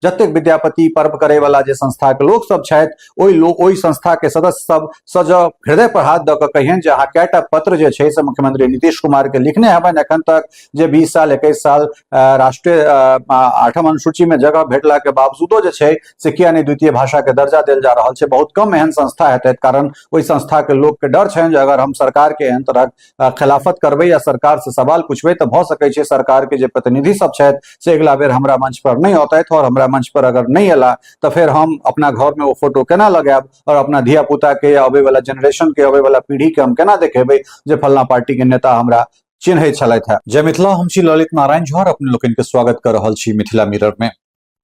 जतेक विद्यापति पर्व करे वाला जे संस्था के लोक सब छथि, ओहि लोक, ओहि संस्था के सदस्य सब सँ जँ हृदय पर हाथ दऽ कऽ कहियन जे अहाँ कएटा पत्र जे छै से मुख्यमंत्री नीतीश कुमार के लिखने हेबनि एखन तक, जे 20 साल 21 साल राष्ट्रीय आठम अनुसूची में जगह भेटला के बावजूदो जे छै से किया नहि द्वितीय भाषा के दर्जा देल जा रहल छै। बहुत कम एहन संस्था हेतै, कारण ओहि संस्था के लोक के डर छनि जे अगर हम सरकार के एहन तरहक खिलाफत करबै या सरकार से सवाल पूछबै तऽ भऽ सकै छै सरकार के जे प्रतिनिधि सब छथि से अगिला बेर हमरा मंच पर नहि औतथि, और हमरा मंच पर अगर नहि एला तऽ फेर हम अपना घर में ओ फोटो केना लगायब और अपना धिया पुता के या अबै वाला जनरेशन के, अबै वाला पीढ़ी के हम केना देखेबै जे फलना पार्टी के नेता हमरा चिन्है छलथि है। जय मिथिला, हम छी ललित नारायण झा, अपने लोकनि के स्वागत कर रहल छी मिथिला मिरर में।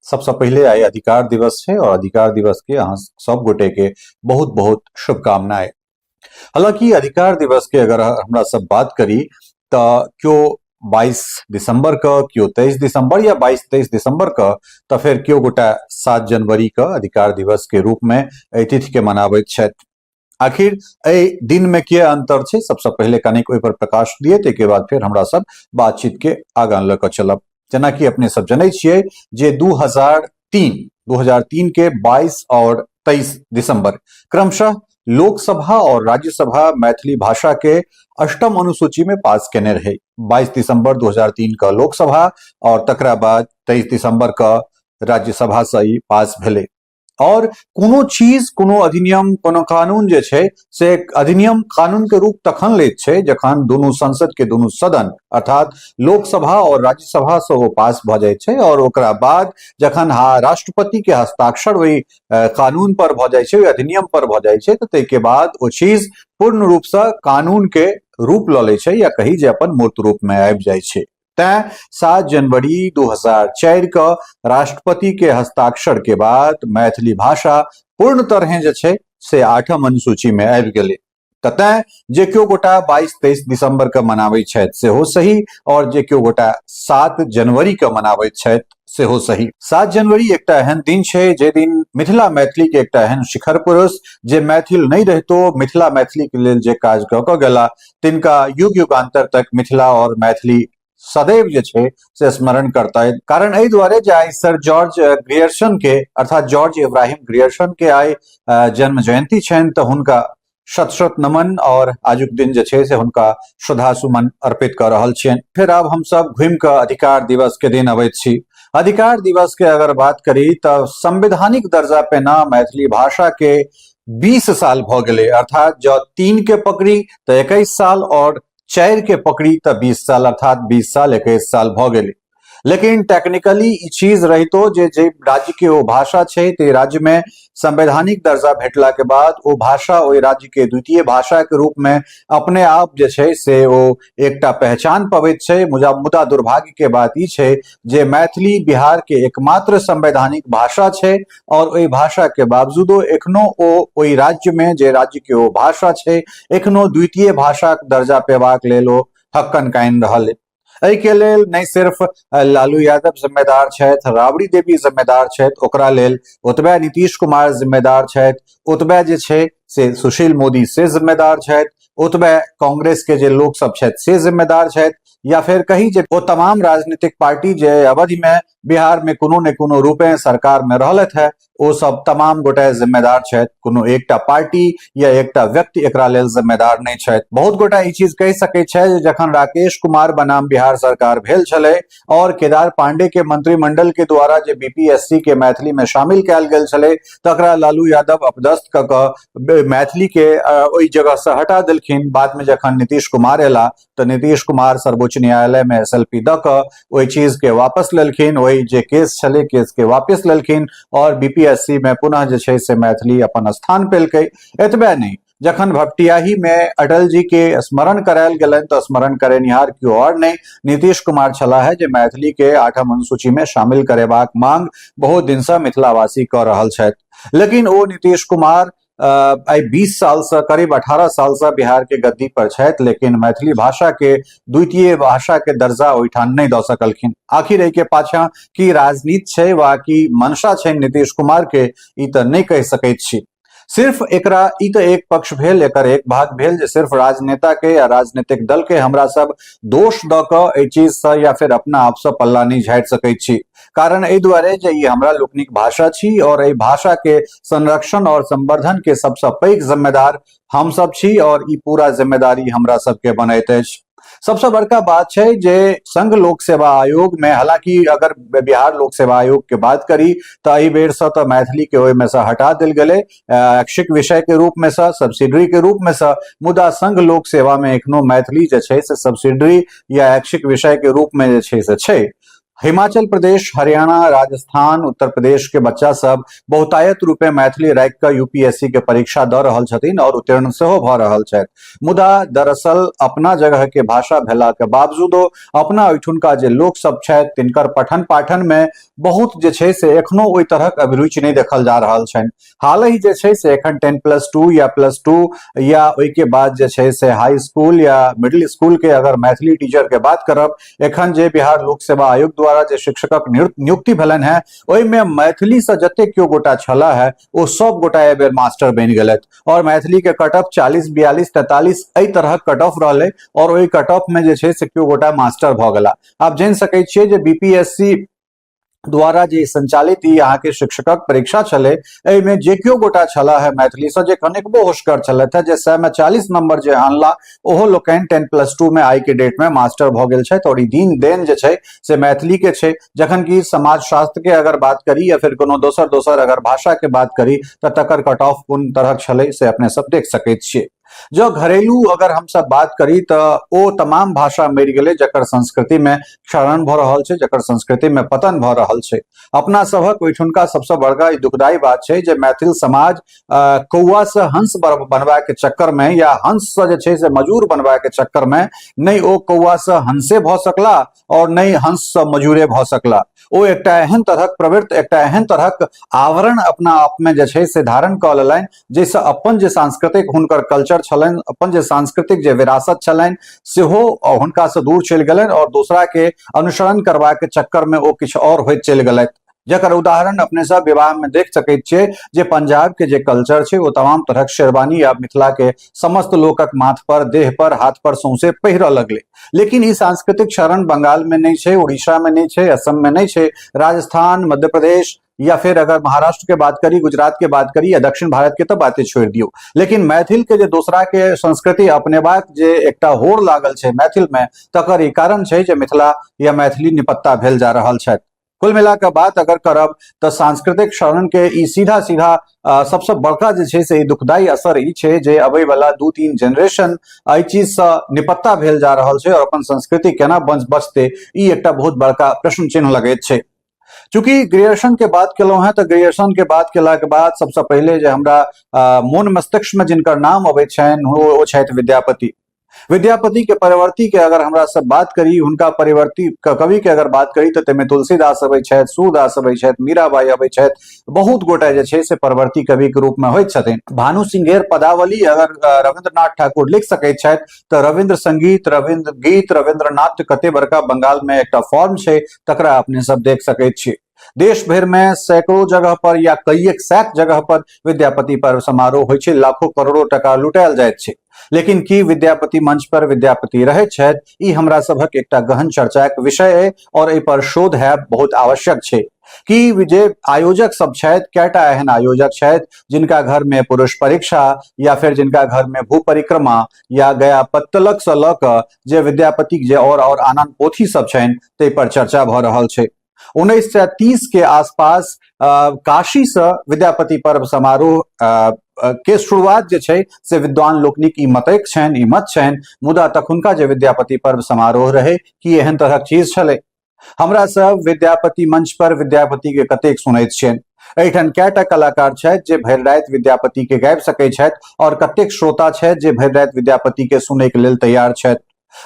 सबसे पहले आइ अधिकार दिवस है और अधिकार दिवस के अहाँ सब गोटे के बहुत बहुत शुभकामनाएं। हालांकि अधिकार दिवस के अगर हमरा सब बात करी तो क्यों 22 दिसंबर का, क्यों 23 दिसंबर या 22-23 दिसंबर का, तो फिर क्यों गोटा 7 जनवरी का अधिकार दिवस के रूप में एहि तिथि के मनाबैत छथि। आखिर एहि दिन में किया अंतर छै, सबसे पहले कनिक ओहि पर प्रकाश दिए, ताहिके बाद फिर हमरा सब बातचीत के आगाँ लऽ कऽ चलब। जेनाकि अपने सब जनै छियै जे 2003 के 22 और 23 दिसंबर क्रमशः लोकसभा और राज्यसभा मैथिली भाषा के अष्टम अनुसूची में पास केने रहे। 22 दिसंबर 2003 का लोकसभा और तकरा बाद 23 दिसंबर का राज्यसभा से ई पास भेलै। और कोनो चीज, कोनो अधिनियम, कोनो कानून जे छै से अधिनियम कानून के रूप तखन लैत छै जखन दुनू संसद के दुनू सदन अर्थात लोकसभा और राज्यसभा से ओ पास भऽ जाइ छै, और ओकरा बाद जखन राष्ट्रपति के हस्ताक्षर ओहि कानून पर भऽ जाइ छै, ओहि अधिनियम पर भऽ जाइ छै, तऽ ताहिके बाद ओ चीज पूर्ण रूप से कानून के रूप लऽ लै छै या कही जे अपन मूर्त रूप में आबि जाइ छै। तैं 7 जनवरी 2004 के राष्ट्रपति के हस्ताक्षर के बाद मैथिली भाषा पूर्ण तरह जे छै से आठम अनुसूची में आबि गेलै। तऽ तैं जे केओ गोटा 22-23 दिसंबर के मनाबै छथि सेहो सही, और जे केओ गोटा 7 जनवरी के मनाबै छथि सेहो सही। 7 जनवरी एकटा एहन दिन छै जे दिन मिथिला मैथिली के एकटा एहन शिखर पुरुष जे मैथिल नहि रहितो मिथिला मैथिली के लेल जे काज कऽ कऽ गेला तिनका युग युगांतर तक मिथिला और मैथिली सदैव जे छै से स्मरण करता। कारण एहि दुआरे जे आइ सर जॉर्ज ग्रियर्सन के अर्थात जॉर्ज इब्राहिम ग्रियर्सन के आइ जन्म जयंती छनि, तऽ हुनका शत शत नमन और आजुक दिन जे छै से हुनका श्रद्धा सुमन अर्पित कऽ रहल छियनि। फेर आब हमसब घुमि कऽ अधिकार दिवस के दिन अबैत छी। अधिकार दिवस के अगर बात करी तऽ संवैधानिक दर्जा पेना मैथिली भाषा के 20 साल भऽ गेलै, अर्थात जँ 3 के पकड़ी तऽ 21 साल और 4 के पकड़ी तऽ 20 साल, अर्थात 20 साल 21 साल भऽ गेलै। लेकिन टेक्निकली ई चीज रहितो जे जे राज्य के ओ भाषा छै ते राज्य में संवैधानिक दर्जा भेटला के बाद ओ भाषा ओहि राज्य के द्वितीय भाषा के रूप में अपने आप जे छै से ओ एकटा पहचान पबैत छै। मुदा दुर्भाग्य के बात ई छै जे मैथिली बिहार के एकमात्र संवैधानिक भाषा छै और ओहि भाषा के बावजूदो एखनो ओ ओहि राज्य में जे राज्य के ओ भाषा छै एखनो द्वितीय भाषाक दर्जा पेबाक लेल ओ हक्कन कानि रहल है। एहि के लेल नहि सिर्फ लालू यादव जिम्मेदार छथि, राबड़ी देवी जिम्मेदार छथि, ओकरा लेल ओतबे नीतीश कुमार जिम्मेदार छथि, ओतबे जे छै से सुशील मोदी से जिम्मेदार छथि, ओतबे कांग्रेस के जे लोक सब छथि से जिम्मेदार छथि, या फिर कही जे ओ तमाम राजनीतिक पार्टी जे अवधि में बिहार में कोनो ने कोनो रूपे सरकार में रहलथि है ओ सब तमाम गोटे जिम्मेदार छथि। कोनो एकटा पार्टी या एकटा व्यक्ति एकरा लेल जिम्मेदार नहि छथि। बहुत गोटा ई चीज कहि सकै छै जे जखन राकेश कुमार बनाम बिहार सरकार भेल छलै और केदार पांडे के मंत्रिमंडल के द्वारा जे बीपीएससी के मैथिली में शामिल कयल गेल छलै तकरा लालू यादव अपदस्थ कऽ कऽ मैथिली के ओहि जगह से हटा देलखिन। बाद में जखन नीतीश कुमार एला तऽ नीतीश कुमार सर्वोच्च न्यायालय में एस एल पी दऽ कऽ ओहि चीज के वापस लेलखिन, ओहि जे केस छलै केस के वापस लेलखिन और बीपीएससी में पुनः जे छै से मैथिली अपन स्थान पेलकै। एतबे नहि, जखन भपटियाही में अटल जी के स्मरण करायल गेलनि तऽ स्मरण करेनिहार केओ और नहि नीतीश कुमार छलाह है जे मैथिली के आठम अनुसूची में शामिल करेबाक मांग बहुत दिन से मिथिलावासी कऽ रहल छथि। लेकिन ओ नीतीश कुमार आइ 20 साल से करीब 18 साल से बिहार के गद्दी पर छथि, लेकिन मैथिली भाषा के द्वितीय भाषा के दर्जा ओहिठाम नहि दऽ सकलखिन। आखिर एहि के पाछा की राजनीति छै वा की मंशा छै नीतीश कुमार के, ई तऽ नहि कहि सकैत छी। सिर्फ एकरा ई तऽ एक पक्ष भेल, एकर एक भाग भेल जे सिर्फ राजनेता के या राजनीतिक दल के हमरा सब दोष दऽ कऽ एहि चीज से या फिर अपना आप से पल्ला नहि झाड़ि सकैत छी। कारण एहि दुआरे जे ई हमरा लोकनिक भाषा छी और एहि भाषा के संरक्षण और संवर्धन के सबसँ पैघ जिम्मेदार हम सब छी और ई पूरा जिम्मेदारी हमरा सबके बनैत अछि। सबसँ बड़का बात छै जे संघ लोक सेवा आयोग में, हालांकि अगर बिहार लोक सेवा आयोग के बात करी तऽ एहि बेर से तऽ मैथिली के ओहिमे से हटा देल गेलै ऐच्छिक विषय के रूप में से, सब्सिडरी के रूप में से, मुदा संघ लोक सेवा में एखनो मैथिली जे छै से सब्सिडरी या ऐच्छिक विषय के रूप में जे छै से छै। हिमाचल प्रदेश, हरियाणा, राजस्थान, उत्तर प्रदेश के बच्चा सब बहुतायत रूपे मैथिली राखि कऽ यूपीएससी के परीक्षा दऽ रहल छथिन और उत्तीर्ण सेहो भऽ रहल छथि। मुदा दरअसल अपना जगह के भाषा भेला के बावजूदो अपना ओहिठुनका जे लोक सब छथि तिनकर पठन पाठन में बहुत जे छै से एखनो ओहि तरहक अभिरुचि नहि देखल जा रहल छनि। हाल ही जे छै से एखन 10+2 या +2 या ओहिके बाद जे छै से हाई स्कूल या मिडिल स्कूल के अगर मैथिली टीचर के बात करब, एखन जे बिहार लोक सेवा आयोग द्वारा जे शिक्षकक नियुक्ति भेलनि हेँ ओहिमे मैथिली से जते केओ गोटा छला है ओ सब गोटा एहि बेर मास्टर बनि गेलथि और मैथिली के कट ऑफ 40, 42, 43 एहि तरहक कट ऑफ रहलै और ओहि कट ऑफ में जे छै से केओ गोटा मास्टर भऽ गेला। आप जानि सकै छियै जे बीपीएससी द्वारा जे संचालित ई अहाँके शिक्षकक परीक्षा छलै एहिमे जे केओ गोटा छला है मैथिली से, जे कनिकबो होशगर छलथि है, जे 100 में 40 नंबर जे आनला ओहो लोकनि 10+2 में आइ के डेट में मास्टर भऽ गेल छथि और ई दिन देन जे छै से मैथिली के छै। जखन कि समाजशास्त्र के अगर बात करी या फिर कोनो दोसर दोसर अगर भाषा के बात करी तऽ तकर कट ऑफ कोन तरहक छलै से अपने सब देख सकैत छियै। जँ घरेलू अगर हमसब बात करी तऽ ओ तमाम भाषा मरि गेलै जकर संस्कृति में क्षरण भऽ रहल छै, जकर संस्कृति में पतन भऽ रहल छै। अपना सभक ओहिठुनका सबसँ बड़का ई दुखदायी बात छै जे मैथिल समाज कौआ से हंस बनबा के चक्कर में या हंस से जे छै से मजूर बनबा के चक्कर में नहि ओ कौआ से हंसे भऽ सकला और नहि हंस से मजूरे भऽ सकला। ओ एकटा एहन तरहक प्रवृत्त, एकटा एहन तरहक आवरण अपना आप में जे छै से धारण कऽ लेलनि जाहिसँ अपन जे सांस्कृतिक हुनकर कल्चर छलनि, अपन जे सांस्कृतिक जे विरासत छलनि सेहो हुनकासँ दूर चलि गेलनि और दोसरा के अनुसरण करबाक चक्कर में ओ किछु और होइत चलि गेलथि। जकर उदाहरण अपने सब विवाह में देख सकैत छियै जे पंजाब के जे कल्चर छै ओ तमाम तरहक शेरवानी आब मिथिला के समस्त लोकक माथ पर, देह पर, हाथ पर सौंसे पहिरऽ लगलै। लेकिन ई सांस्कृतिक क्षरण बंगाल में नहि छै, उड़ीसा में नहि छै, असम में नहि छै, राजस्थान, मध्य प्रदेश या फिर अगर महाराष्ट्र के बात करी, गुजरात के बात करी या दक्षिण भारत के तो बातें छोड़ दियो, लेकिन मैथिल के जे दोसरा के संस्कृति अपनेबाक जे एकटा होड़ लागल छै मैथिल में, तकर ई कारण छै जे मिथिला या मैथिली निपत्ता भेल जा रहल छथि। कुल मिला के बात अगर करब तऽ सांस्कृतिक क्षरण के ई सीधा सीधा सबसँ बड़का जे छै से ई दुखदायी असर ई छै जे अबै वाला 2-3 जेनरेशन एहि चीज सँ निपत्ता भेल जा रहल छै और अपन संस्कृति केना बचतै ई एकटा बहुत बड़का प्रश्न चिन्ह लगैत छै। चूंकि ग्रेजुएशन के बात केलहुं हें तऽ ग्रेजुएशन के बात केला के बाद सबसँ पहिले जे हमरा मोन मस्तिष्क में जिनकर नाम अबैत छनि ओ छथि विद्यापति। विद्यापति के परिवर्ती के अगर हमरा सब बात करी, हुनका परिवर्ती कवि के अगर बात करी तऽ ताहिमे तुलसीदास अबै छथि, सूरदास अबै छथि, मीराबाई अबै छथि, बहुत गोटा जे छै से परवर्ती कवि के रूप में होइत छथिन। भानु सिंहेर पदावली अगर रविन्द्रनाथ ठाकुर लिख सकैत छथि तऽ रविन्द्र संगीत, रविन्द्र गीत, रविन्द्रनाथ कते बड़का बंगाल में एकटा फॉर्म छै तकरा अपने सब देख सकैत छी। देश भरि में सैकड़ों जगह पर या कईएक सैक जगह पर विद्यापति पर्व समारोह होइ छै, लाखों करोड़ों टका लुटायल जाइत छै, लेकिन की विद्यापति मंच पर विद्यापति रहैत छथि ई हमरा सभक एकटा गहन चर्चाक विषय अइ और एहि पर शोध हैब बहुत आवश्यक छै। कि जे आयोजक सब छथि, कएटा एहन आयोजक छथि जिनका घर में पुरुष परीक्षा या फिर जिनका घर में भू परिक्रमा या गया पत्तलक से लऽ कऽ जे विद्यापतिक जे और आन आन पोथी सब छनि ताहि पर चर्चा भऽ रहल छै। 1930 के आसपास काशी से विद्यापति पर्व समारोह के शुरुआत जे छै से विद्वान लोकनिक ई मतैक छनि, ई मत छनि, मुदा तखुनका जे विद्यापति पर्व समारोह रहै कि एहन तरहक चीज छलै। हमरा सब विद्यापति मंच पर विद्यापति के कतेक सुनैत छियनि, एहिठाम कएटा कलाकार छथि जे भरि राति विद्यापति के गाबि सकैत छथि और कतेक श्रोता छथि जे भरि राति विद्यापति के सुनैके लेल तैयार छथि।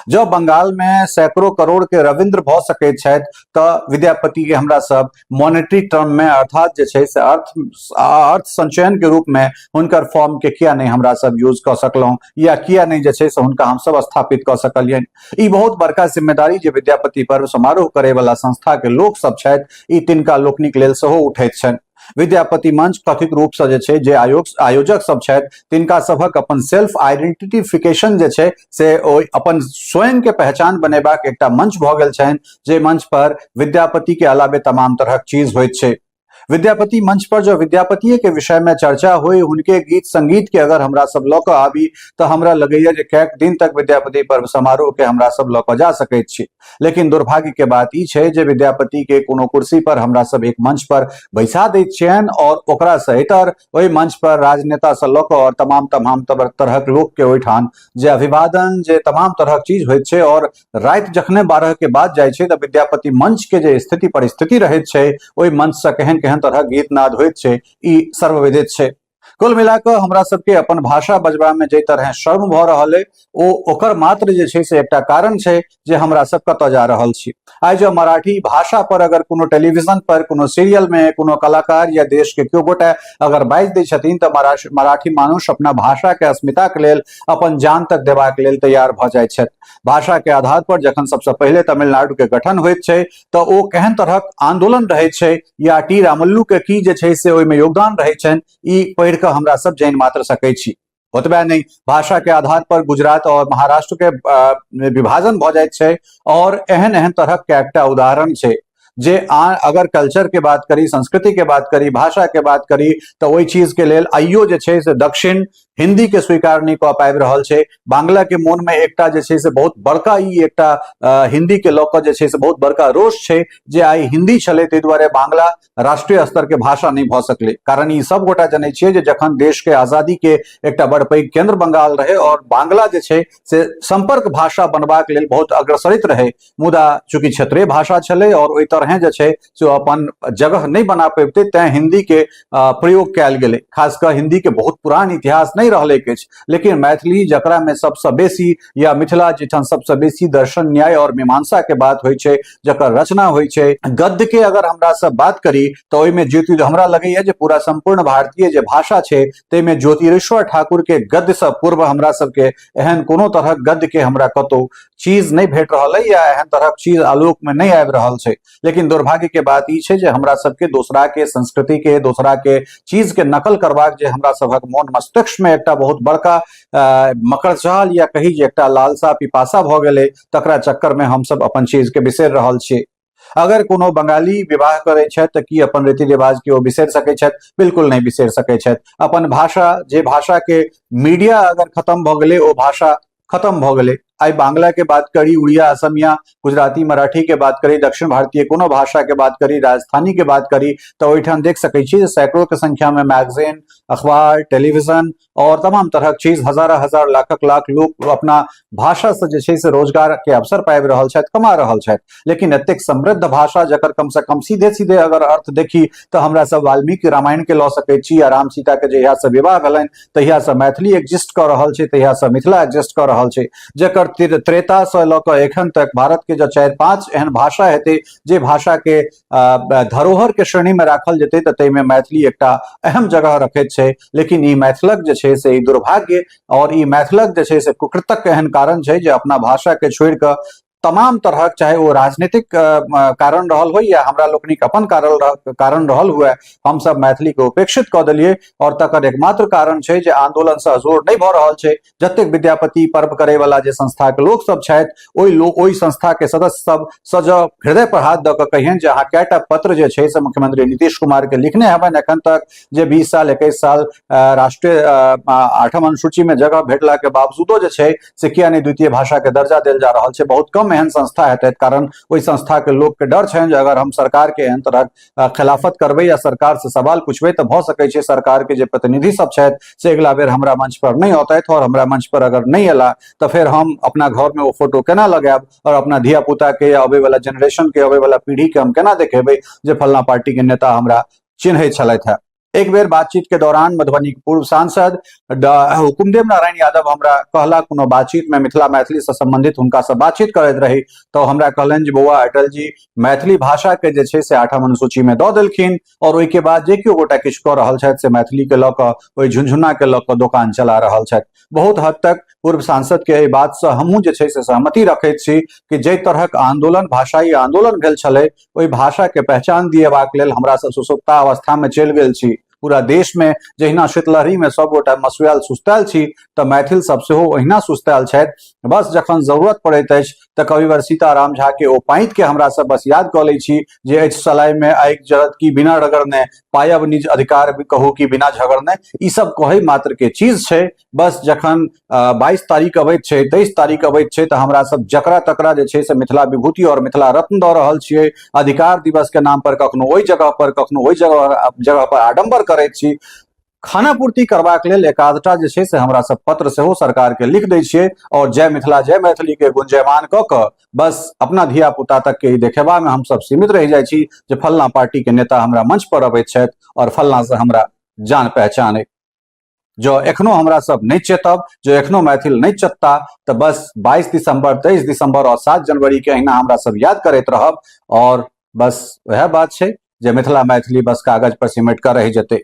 जँ बंगाल में सैकड़ों करोड़ के रविन्द्र भऽ सकैत छथि तऽ विद्यापति के हमरा सब मॉनेटरी टर्म में अर्थात जे छै से अर्थ संचयन के रूप में हुनकर फॉर्म के किया नहि हमरा सब यूज कऽ सकलहुँ या किया नहि जे छै से हुनका हम सब स्थापित कऽ सकलियनि। ई बहुत बड़का जिम्मेदारी जे विद्यापति पर्व समारोह करे वाला संस्था के लोक सब छथि ई तिनका लोकनिक लेल सेहो उठैत छनि। विद्यापति मंच कथित रूप से जे छै, जे आयोग आयोजक सब छथि, तिनका सभक अपन सेल्फ आइडेंटिफिकेशन जे छै से ओ अपन स्वयं के पहचान बनेबाक एकटा मंच भऽ गेल छनि, जे मंच पर विद्यापति के अलावे तमाम तरहक चीज होइत छै। विद्यापति मंच पर जो विद्यापतिये के विषय में चर्चा हुई, हुनके गीत संगीत के अगर हमरा सब लऽ कऽ आबी, तऽ हमरा लगैया जे कैक दिन तक विद्यापति पर्व समारोह के हमरा सब लऽ कऽ जा सकैत छी। लेकिन दुर्भाग्य के बात ई छै जे विद्यापति के कोनो कुर्सी पर हमरा सब एक मंच पर बैसा दैत छियनि और ओकरा से इतर ओहि मंच पर राजनेता से लऽ कऽ और तमाम तमाम तरहक लोक के ओहिठाम जे अभिवादन, जे तमाम तरहक चीज होइत छै, और राति जखने 12 के बाद जाइ छै तऽ विद्यापति मंच के जे स्थिति परिस्थिति रहैत छै, ओहि मंच से केहन केहन तरहक गीत नाद होइत छै, ई सर्वविदित छै। कुल मिलाकऽ हमरा सबके अपन भाषा बजबा में जाहि तरह शर्म भऽ रहल अइ, ओ ओकर मात्र जे छै से एकटा कारण छै जे हमरा सब कतऽ जा रहल छी। आइ जँ मराठी भाषा पर अगर कोनो टेलीविजन पर, कोनो सीरियल में कोनो कलाकार या देश के केओ गोटे अगर बाजि दै छथिन, तऽ मराठी मानुष अपना भाषा के अस्मिता के लेल अपन जान तक देबाक लेल तैयार भऽ जाइ छथि। भाषा के आधार पर जखन सबसँ पहिले तमिलनाडु के गठन होइत छै तऽ ओ केहन तरहक आंदोलन रहै छै या टी रामल्लू के की जे छै से ओहिमे योगदान रहै छनि, ई पढ़ि कऽ हमरा सब जानि मात्र सकै छी। ओतबे नहि, भाषा के आधार पर गुजरात और महाराष्ट्र के विभाजन भऽ जाइत छै और एहन एहन तरहक कएकटा उदाहरण छै जे अगर कल्चर के बात करी, संस्कृति के बात करी, भाषा के बात करी, तऽ ओहि चीज के लेल आइयो जे छै से दक्षिण हिंदी के स्वीकार नहि कऽ पाबि रहल छै। बांग्ला के मोन में एकटा जे छै से बहुत बड़का ई एकटा हिंदी के लऽ कऽ जे छै से बहुत बड़का रोष छै जे आइ हिंदी छलै, ताहि दुआरे बांग्ला राष्ट्रीय स्तर के भाषा नहि भऽ सकलै। कारण ई सब गोटा जनै छियै जे जखन देश के आजादी के एकटा बड़ पैघ केंद्र बंगाल रहै और बांग्ला जे छै से संपर्क भाषा बनबाक लेल बहुत अग्रसरित रहै, मुदा चूंकि क्षेत्रीय भाषा छलै और ओहि तरहे जे छै से ओ अपन जगह नहि बना पेबतै, तैं हिंदी के प्रयोग कयल गेलै। खास कऽ हिंदी के बहुत पुरान इतिहास नहि रहलैक अछि, लेकिन मैथिली जकरा में सबसँ बेसी या मिथिला जहिठाम सबसँ बेसी दर्शन, न्याय और मीमांसा के बात होइ छै, जकर रचना होइ छै, गद्य के अगर हमरा सब बात करी तऽ ओहिमे ज्योति, हमरा लगैया जे पूरा संपूर्ण भारतीय जे भाषा छै ताहिमे ज्योतिरीश्वर ठाकुर के गद्य से पूर्व हमरा सबके एहन कोनो तरहक गद्य के हमरा कतौ चीज नहि भेट रहल है या एहन तरहक चीज आलोक में नहि आबि रहल छै। लेकिन दुर्भाग्य के बात ई छै जे हमरा सबके दोसरा के संस्कृति के, दोसरा के चीज के नकल करबाक जे हमरा सभक मोन मस्तिष्क में एकटा बहुत बड़का मकड़जाल या कही जे एकटा लालसा पिपासा भऽ गेलै, तकरा चक्कर में हमसब अपन चीज के बिसरि रहल छियै। अगर कोनो बंगाली विवाह करै छथि तऽ की अपन रीति रिवाज के ओ बिसरि सकै छथि? बिल्कुल नहि बिसरि सकै छथि। अपन भाषा, जे भाषा के मीडिया अगर खत्म भऽ गेलै, ओ भाषा खत्म भऽ गेलै। आइ बांग्ला के बात करी, उड़िया, असमिया, गुजराती, मराठी के बात करी, दक्षिण भारतीय कोनो भाषा के बात करी, राजस्थानी के बात करी, तऽ ओहिठाम देख सकै छी जे सैकड़ों के संख्या में मैगजीन, अखबार, टेलीविजन और तमाम तरहक चीज, हजार हजार, लाखक लाख लोक अपना भाषा से जे छै से रोजगार के अवसर पाबि रहल छथि, कमा रहल छथि। लेकिन एतेक समृद्ध भाषा, जकर कम से कम सीधे सीधे अगर अर्थ देखी तऽ हमरा सब वाल्मीकि रामायण के लऽ सकै छी या राम सीता के जहिया से विवाह भेलनि तहिया से मैथिली एग्जिस्ट कऽ रहल छै, तहिया से मिथिला एग्जिस्ट कऽ रहल छै, जकर त्रेता से लऽ कऽ एखन तक भारत के जो 4-5 एहन भाषा हेतै जे भाषा के धरोहर के श्रेणी में राखल जेतै, तऽ ताहिमे मैथिली एकटा अहम जगह रखैत छै। लेकिन ई मैथिलक जे छै से ई दुर्भाग्य और ई मैथिलक जे छै से कुकृतक एहन कारण छै जे अपना भाषा के छोड़ि कऽ तमाम तरहक, चाहे ओ राजनीतिक कारण रहल हो या हमरा लोकनिक अपन कारण रहल हुए, हमसब मैथिली के उपेक्षित कऽ देलियै। और तकर एकमात्र कारण छै जे आंदोलन से जोर नहि भऽ रहल छै। जतेक विद्यापति पर्व करे वाला जे संस्था के लोक सब छथि, ओहि लोक, ओहि संस्था के सदस्य सब सँ जँ हृदय पर हाथ दऽ कऽ कहियनि जे अहाँ कएटा पत्र जे छै से मुख्यमंत्री नीतीश कुमार के लिखने हेबनि एखन तक, जे 20 साल, 21 साल राष्ट्रीय आठम अनुसूची में जगह भेटला के बावजूदो जे छै से किया नहि द्वितीय भाषा के दर्जा देल जा रहल छै? बहुत कम एहन संस्था हेतै, कारण ओहि संस्था के लोक के डर छनि जे अगर हम सरकार के एहन तरहक खिलाफत करबै या सरकार से सवाल पूछबै तऽ भऽ सकै छै सरकार के जे प्रतिनिधि सब छथि से अगिला बेर हमरा मंच पर नहि औतथि, और हमरा मंच पर अगर नहि एला तऽ फेर हम अपना घर में ओ फोटो केना लगायब और अपना धिया पुता के या अबै वाला जेनरेशन के, अबै वाला पीढ़ी के हम केना देखेबै जे फलना पार्टी के नेता हमरा चिन्है छलथि हेँ। एक बेर बातचीत के दौरान मधुबनी के पूर्व सांसद हुकुमदेव नारायण यादव हमरा कहला, कोनो बातचीत में मिथिला मैथिली से संबंधित हुनका से बातचीत करैत रही तो हमरा कहलनि जे बौआ अटल जी मैथिली भाषा के जे छै से आठम अनुसूची में दऽ देलखिन और ओहि के बाद जे केओ गोटा किछु कऽ रहल छथि से मैथिली के लऽ कऽ ओहि झुनझुना के लऽ कऽ दोकान चला रहल छथि। बहुत हद तक पूर्व सांसद के एहि बात से हमहूँ जे छै से सहमति रखैत छी कि जाहि तरहक आंदोलन, भाषाई आंदोलन भेल छलै, ओहि भाषा के पहचान दिएबाक लेल हमरा सब सुसुप्ता अवस्था में चलि गेल छी। पूरा देश में जहिना शीतलहरी में सब गोटा मसुआयल सुस्तायल छी तऽ मैथिल सब सेहो ओहिना सुस्तायल छथि। बस जखन जरूरत पड़ैत अछि तऽ कविवर सीताराम झा के ओ पाँति के हमरा सब बस याद कऽ लै छी जे अछि सलाई में आगि जरत की बिना रगड़ने, पायब निज अधिकार कहू कि बिना झगड़ने। ई सब कहै मात्र के चीज छै। बस जखन 22 तारीख अबैत छै, 23 तारीख अबैत छै तऽ हमरा सब जकरा तकरा जे छै से मिथिला विभूति और मिथिला रत्न दऽ रहल छियै। अधिकार दिवस के नाम पर कखनो ओहि जगह पर, कखनो ओहि जगह जगह पर आडम्बर करैत छी। खानापूर्ति करबाक लेल एक आधटा जे छै से हमरा सब पत्र सेहो सरकार के लिख दै छियै और जय मिथिला जय मैथिली के गुंजयमान कऽ कऽ बस अपना धिया पुता तक के ई देखेबा में हमसब सीमित रहि जाइ छी जे फलना पार्टी के नेता हमरा मंच पर अबैत छथि और फलना से हमरा जान पहचान अइ। जँ एखनो हमरा सब नहि चेतब, जँ एखनो मैथिल नहि चेतता तऽ बस 22 दिसंबर, 23 दिसंबर और 7 जनवरी के अहिना हमरा सब याद करैत रहब और बस वएह बात छै जे मिथिला मैथिली बस कागज पर सिमट कऽ रहि जेतै।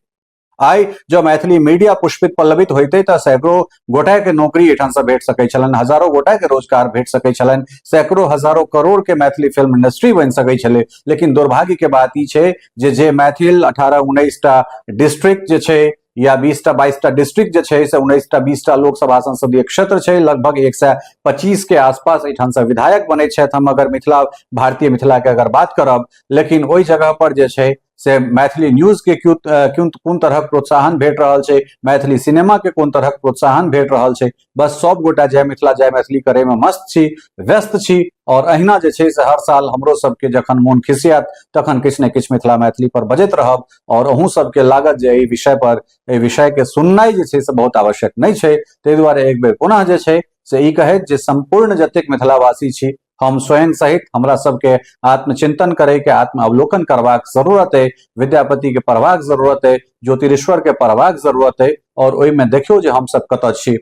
आइ जँ मैथिली मीडिया पुष्पित पल्लवित होइतै तऽ सैकड़ों गोटा के नौकरी एहिठाम से भेट सकै छलनि, हजारों गोटा के रोजगार भेट सकै छलनि, सैकड़ों हजारों करोड़ के मैथिली फिल्म इंडस्ट्री बनि सकै छलै। लेकिन दुर्भाग्य के बात ई छै जे जे मैथिल 18-19 टा डिस्ट्रिक्ट जे छै या 20टा 22टा डिस्ट्रिक्ट जे छै से 19टा 20टा लोकसभा संसदीय क्षेत्र छै, लगभग 125 के आसपास एहिठाम से विधायक बनै छथि। हम अगर मिथिला भारतीय मिथिला के अगर बात करब, लेकिन ओहि जगह पर जे छै से मैथिली न्यूज के क्यों क्यों कोन तरहक प्रोत्साहन भेट रहल छै, मैथिली सिनेमा के कोन तरहक प्रोत्साहन भेट रहल छै, बस सब गोटा जय मिथिला जय मैथिली करे में मस्त छी, व्यस्त छी। और अहिना जे छै से हर साल हमरो सबके जखन मोन खिसियात तखन किछु ने किछु मिथिला मैथिली पर बजैत रहब और अहूँ सबके लागत जे एहि विषय पर, एहि विषय के सुननाइ जे छै से बहुत आवश्यक नहि छै। ताहि दुआरे एक बेर पुनः जे छै से ई कहैत जे सम्पूर्ण जतेक मिथिलावासी छी, हम स्वयं सहित हमरा सबके आत्मचिंतन करे के, आत्म अवलोकन करबाक जरूरत है, विद्यापति के पढ़बाक जरूरत है, ज्योतिरीश्वर के पढ़बाक जरूरत है और ओहि में देखियौ जे हम सब कतऽ छी।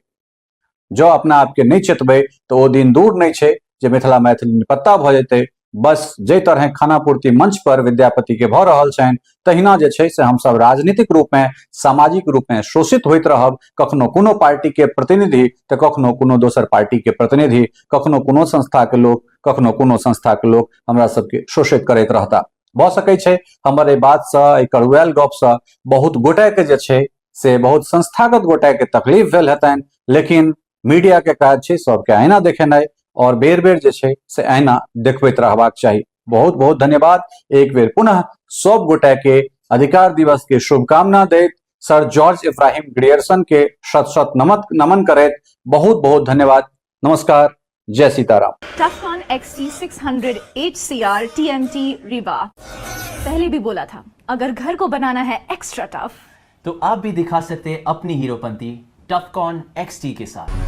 जँ अपना आपके नहि चेतबै तऽ ओ दिन दूर नहि छै जे मिथिला मैथिली निपत्ता भऽ जेतै। बस जाहि तरहे खानापूर्ति मंच पर विद्यापति के भऽ रहल छनि तहिना जे छै से हमसब राजनीतिक रूप में, सामाजिक रूप में शोषित होइत रहब। कखनो कोनो पार्टी के प्रतिनिधि तऽ कखनो कोनो दोसर पार्टी के प्रतिनिधि, कखनो कोनो संस्था के लोक, कखनो कोनो संस्था के लोक हमरा सबके शोषित करैत रहता। भऽ सकै छै हमर एहि बात सँ, एहि कड़ुआयल गप सँ बहुत गोटे के जे छै से बहुत संस्थागत गोटे के तकलीफ भेल हेतनि, लेकिन मीडिया के काज छै सबके आईना देखेनाइ और बेर बेर जे छै से आईना देखबैत रहबाक चाही। बहुत बहुत धन्यवाद। एक बेर पुनः सब गोटे के अधिकार दिवस के शुभकामना दैत सर जॉर्ज इब्राहिम ग्रियर्सन के शत शत नमन करैत बहुत बहुत धन्यवाद। नमस्कार, जय Sitaram. Tufcon XT600 HCR TMT Rewa। पहले भी बोला था, अगर घर को बनाना है एक्स्ट्रा टफ तो आप भी दिखा सकते हैं अपनी हीरोपंती टफकॉन XT के साथ।